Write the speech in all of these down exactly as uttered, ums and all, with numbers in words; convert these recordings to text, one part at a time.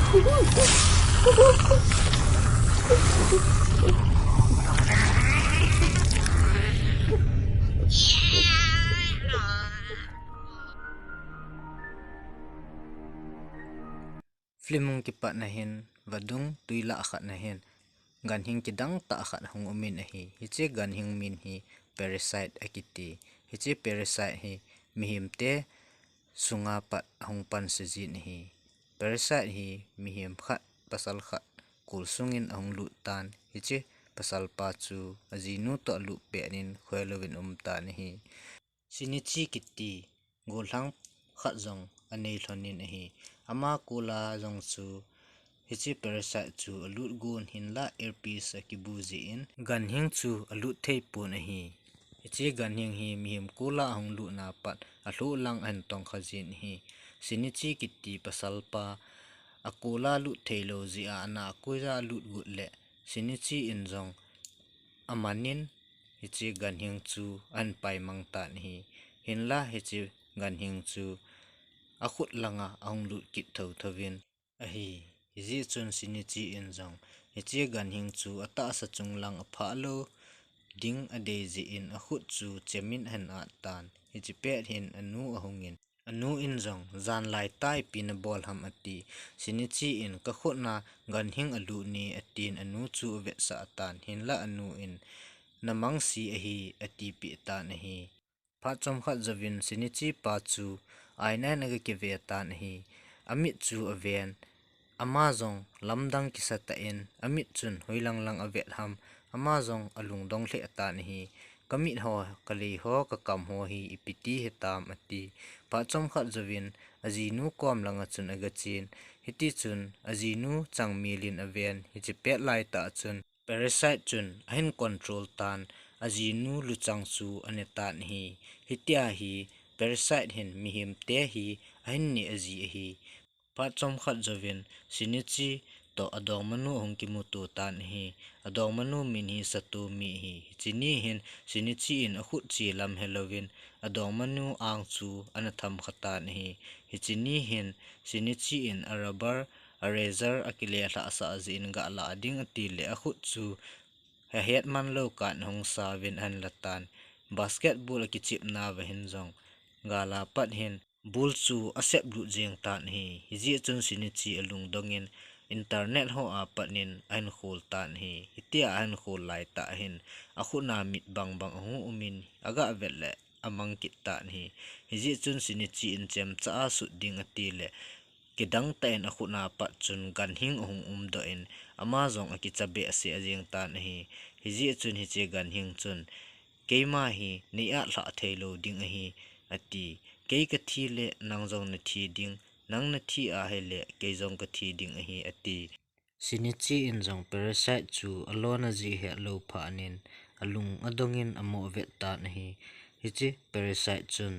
Film hung kipatna hin, vadung tuilah khat na hin, ganhing kidang tah khat hung um in ahi. Hiche ganhing min hi Parasite akiti. Hiche Parasite hi mihemte sunga pat ahung panse jin ahi. Parasite hi mihem khat, pasal khat, kol sungin ahung lut tan. Hiche pasal pa chu ajinu toh alut pet in khoilou in um tan ahi. Shinichi kiti gollhang khat jong anei lhon in ahi. Ama kola jong chu hiche Parasite chu alut gon hinlah earpiece akibu jin, ganhing chu alut thei pon ahi. Hiche ganhing hi mihem kola ahung lutna pat alhoh lang ahin tong kha jin ahi. Shinichi kiti pasal pa akola lut thei lou jeh a ana koija alut got le Shinichi in jong aman in hiche ganhing chu ahin paimang tan ahi. Hinlah hiche ganhing chu akhut langa ahung lut kit thotho in ahi. Hijeh chun Shinichi in jong hiche ganhing chu atahsa chung lang aphah lou ding adei jeh in akhut chu chem in ahin at tan. Hiche pet hin anu ahung in, anu in jong, "Jan lai tah ipi nabol ham?" ati. Shinichi in, "Kakhut na ganhing alut ne," atin anu chu avetsah tan. Hinlah anu in, "Namang si ahi," atipeh tan ahi. Phat chomkhat jouvin Shinichi pa chu aina in aga kive tan ahi. Amit chu aven, ama jong lamdang kisa tah in, amit chun hoilang lang avet ham, ama jong alungdong lheh tan ahi. "Kamit ho, kalei ho, kakam ho hi ipi ti hitam?" ati. Phat chomkhat jouvin ajinu kom langa chun aga chen. Hitichun ajinu changmil in aven, hiche pet laitah chun Parasite chun ahin control tan, ajinu luchang chu ane tan ahi. Hitia hi Parasite hin mihemte hi ahin neh aji ahi. Phat chomkhat jouvin Shinichi toh adongmanu ahung kimuto tan ahi. Adongmanu min hi Satomi ahi. Hiche ni hin Shinichi in akhut che lam helouvin adongmanu ang chu ana tham kha tan ahi. Hiche ni hin Shinichi in a rubber, a razor akile lhahsah jeh in galah ding ati le akhut chu ahet man lou kah in ahung sa uvin ahin la tan. Basketball akichepna uva hin jong gala pat hin ball chu asep lut jeng tan ahi. Hijeh chun Shinichi alungdong in internet ho a pat in ahin khol tan ahi. Hitia ahin khol laitah hin akhut na mit bangbang ahung um in aga vet le amang kit tan ahi. Hijeh chun Shinichi in chemcha a sut ding ati le kidang tah in akhut na pat chun ganhing ahung umdoh in ama jong akicha behseh jeng tan ahi. Hijeh chun hiche ganhing chun, "Keima hi nei atlhah thei lou ding ahi," ati. "Kei kathi le nang jong nathi ding, nang nathi ahile kei jong kathi ding ahi," ati. Shinichi in jong Parasite chu alona jeh ahet lou phat in alung adong in amoh vet tan ahi. Hiche Parasite chun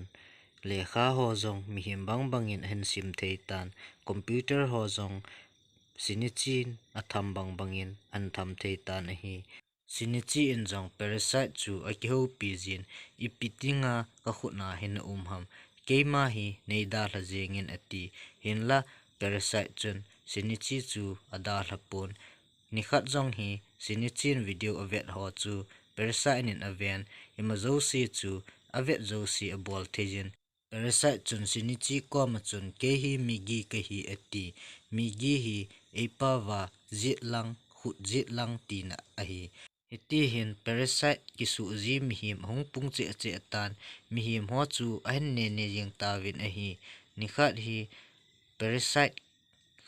lekha ho jong mihem bangbang in ahin sim thei tan, computer ho jong Shinichi in atham bangbang in ahin tham thei tan ahi. Shinichi in jong Parasite chu akihoupi jin, "Ipi dinga kakhut na hi na um ham? Keima hi nei dalha jeng in," ati. Hinlah Parasite chun Shinichi chu adalha pon. Nikhat jong hi Shinichi in video avet ho chu Parasite in aven, ima jouse chu avet jouse abol thei jin. Parasite chun Shinichi koma chun, "Kei hi Migi kahi," ati. Migi hi eipao va jetlang, khut jetlang tina ahi. Hiti hin Parasite kisuh ji mihem ahung pung cheh cheh tan, mihem ho chu ahin neh neh jeng tauvin ahi. Nikhat hi Parasite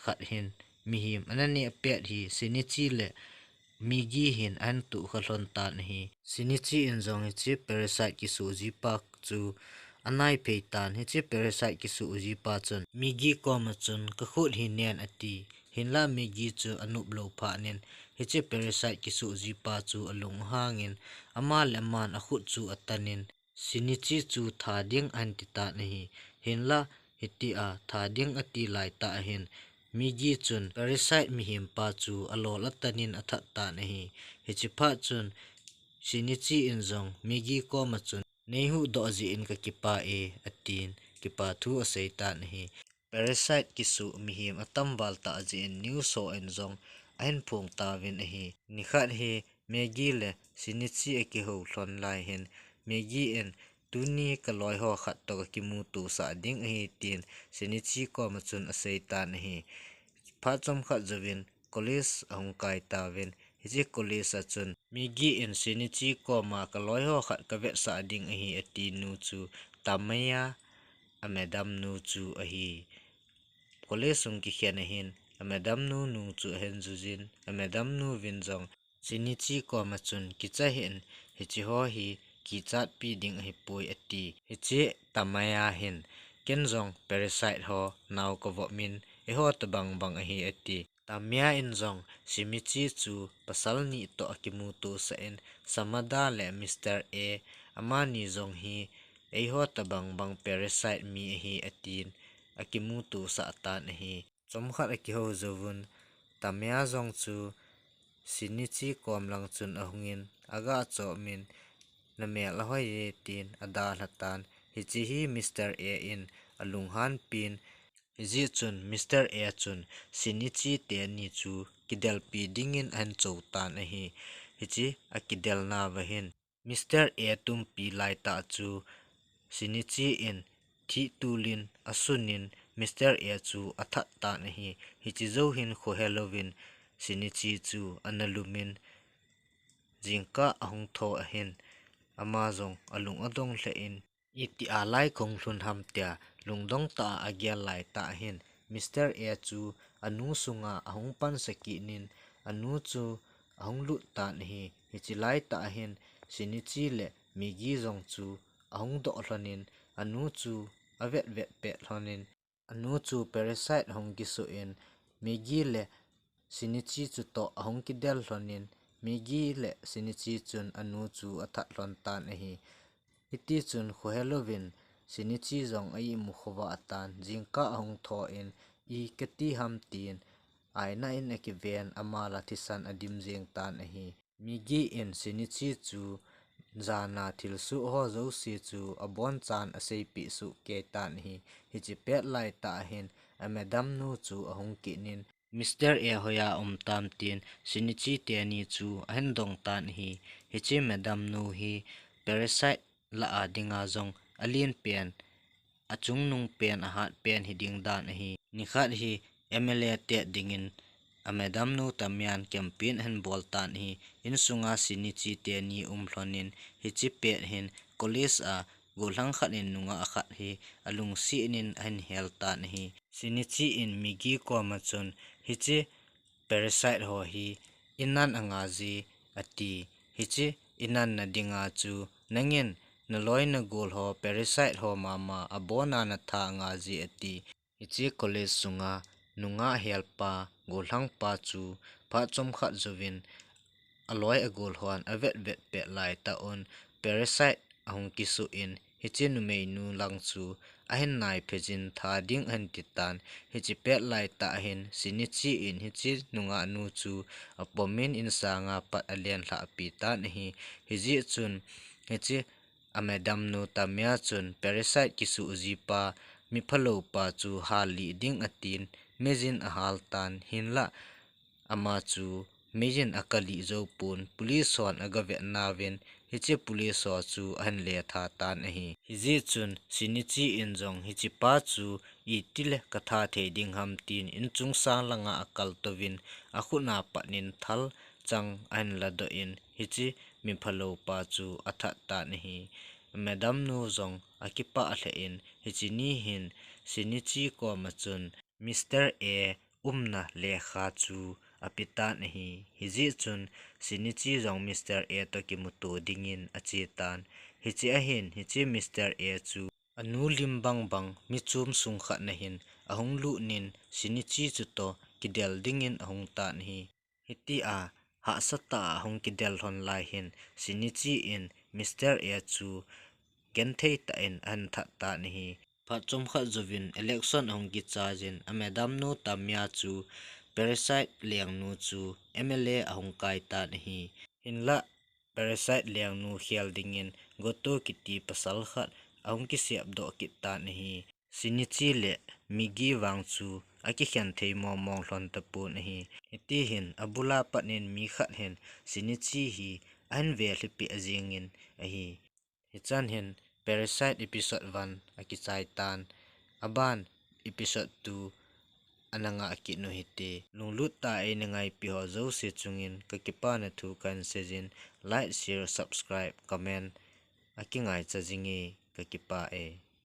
khat hin mihem ana neh pet hi Shinichi le Migi hin ahin tuh kha lhon tan ahi. Shinichi in jong hiche Parasite kisuh jipa chu anai phei tan. Hiche Parasite kisuh jipa chun Migi koma chun, "Kakhut hi nen," ati. Hinlah Migi chu anop lou phat in hiche Parasite kisuh jipa chu alung ahang in, ama le aman akhut chu atan in, Shinichi chu tha ding ahin ti tan ahi. Hinlah hitia tha ding ati laitah hin Migi chun Parasite mihempa chu alol atan in athat tan ahi. Hiche phat chun Shinichi in jong Migi koma chun, "Nei huhdoh jeh in kakipah e," atin kipa thu asei tan ahi. parasite kisu mihem atam val tah jeh in news ho in jong ahin phong tauvin ahi. Nikhat hi Maggie le Shinichi akihou lhon lai hin, Maggie in, "Tuni kaloi ho khat toh kakimuto sah ding ahi," tin Shinichi koma chun asei tan ahi. Phat chomkhat jouvin college ahung kai tauvin, hiche college a chun Maggie in Shinichi koma, "Kaloi ho khat kavetsah ding ahi," ati nu chu Tamaya, a madam nu chu ahi. College sung kikhen ahin, a madam nu nung chu ahin jui jin, a madam nu vin jong Shinichi koma chun, "Kicha hih in, hiche ho hi kichatpi ding ahipoi," ati. Hiche Tamaya hin, "Ken jong parasite ho nao kavop in, eiho tabang bang ahi," ati. Tamaya in jong Shinichi chu pasal ni toh akimuto sah in, "Samada le Mister A, amani jong hi eiho tabang bang parasite mi ahi," atin akimuto sah tan ahi. Chomkhat akihou jouvun, Tamaya jong chu Shinichi kom lang chun ahungin, aga chom in, "Namel ahoi e," tin adalha tan. Hiche hi Mister A in alunghan pin, hijeh chun Mister A chun Shinichi teni chu kidelpi dingin ahin cho tan ahi. Hiche akidelna uva hin Mister A tumpi laitah chu Shinichi in thih tulin asunin, Mister A chu athat tan ahi. Hiche jou hin khohe louvin Shinichi chu ana lumin, jingkah ahung thou ahin, ama jong alung adong lheh in, "Itia lai kahung lhun ham?" tia lungdong tah a agel laitah hin, Mister A chu anu sunga ahung pansa kit in, anu chu ahung lut tan ahi. Hiche laitah hin Shinichi le Maggie jong chu ahung doh lhonin, anu chu avet vet pet lhonin, anu chu parasite ahung kisuh in, Maggie le Shinichi chutoh ahung kidel lhonin, Maggie le Shinichi chun anu chu athat lhon tan ahi. Hitichun khohe louvin Shinichi jong a-imu khovah tan, jingkah ahung thou in, "I kati ham?" tin aina in akiven, ama lah thisan adim jeng tan ahi. Maggie in Shinichi chu jana thilsoh ho jouse chu abonchan aseipeh soh kei tan ahi. Hiche pet laitah hin a madam nu chu ahung kit in, "Mister A hoiya um tam?" tin Shinichi teni chu ahin dong tan ahi. Hiche madam nu hi parasite lah a dinga jong alen pen, achungnung pen, ahat pen hiding dan ahi. Nikhat hi M L A tet dingin a madam nu Tamaya'n campaign ahin bol tan ahi. Insunga Shinichi teni um lhonin, hiche pet hin college a gollhang khat in nungah khat hi alungset in ahin hel tan ahi. Shinichi in Maggie koma chun, "Hiche parasite ho hi inan anga je," ati. "Hiche inan na dinga chu nangin naloi nagol ho parasite ho mama abona natha anga je," ati. Hiche college sunga nungah helpa, gollhangpa chu phat chomkhat jouvin aloi agol hon avet vet pet laitah un parasite ahung kisuh in, hiche numeinu lang chu ahin nai phei jin tha ding ahin ti tan. Hiche pet laitah hin Shinichi in hiche nungah nu chu apomin insanga pat alen lhah pi tan ahi. Hijeh chun hiche a madam nu Tamaya chun parasite kisuh jipa, miphalou pa chu hal lih ding atin, meijin ahal tan, hinlah ama chu meijin akalih jou pon, police hon agavet nauvin, hiche police ho chu ahin letha tan ahi. Hijeh chun Shinichi in jong hichepa chu itile katha thei ding ham tin, inchung sang langa akal touvin, akhut a pat in thal chang ahin ladoh in, hiche miphalou pa chu athat tan ahi. Madam nu jong akipah lheh in, hiche ni hin Shinichi koma chun Mister A umna lekha chu ape tan ahi. Hijeh chun Shinichi jong Mister A toh kimuto dingin ache tan. Hiche ahin, hiche Mister A chu anu lim bang bang, mi chom sung khat na hin ahung lut in, Shinichi chutoh kidel dingin ahung tan ahi. Hitia hahsa tah a ahung kidel lhon lai hin, Shinichi in Mister A chu genthei tah in ahin that tan ahi. Phat chomkhat jouvin election ahung kichai jin, a madam nu Tamaya chu parasite lengnu chu M L A ahung kai tan ahi. Hinlah parasite lengnu khel dingin Goto kiti pasal khat ahung kisep doh kit tan ahi. Shinichi le Migi vang chu akikhen thei mong mong lhon tapon ahi. Hiti hin abula pat in mi khat hin Shinichi hi ahin velhipi ajingin ahi. Hichan hin Parasite episode one akichai tan, aban episode two ana ngah kit u hite. Lunglut tah a eina ngaipi ho jouse chungin kakipana thu kahin seijin, like, share, subscribe, comment akingaicha jinge, kakipah e.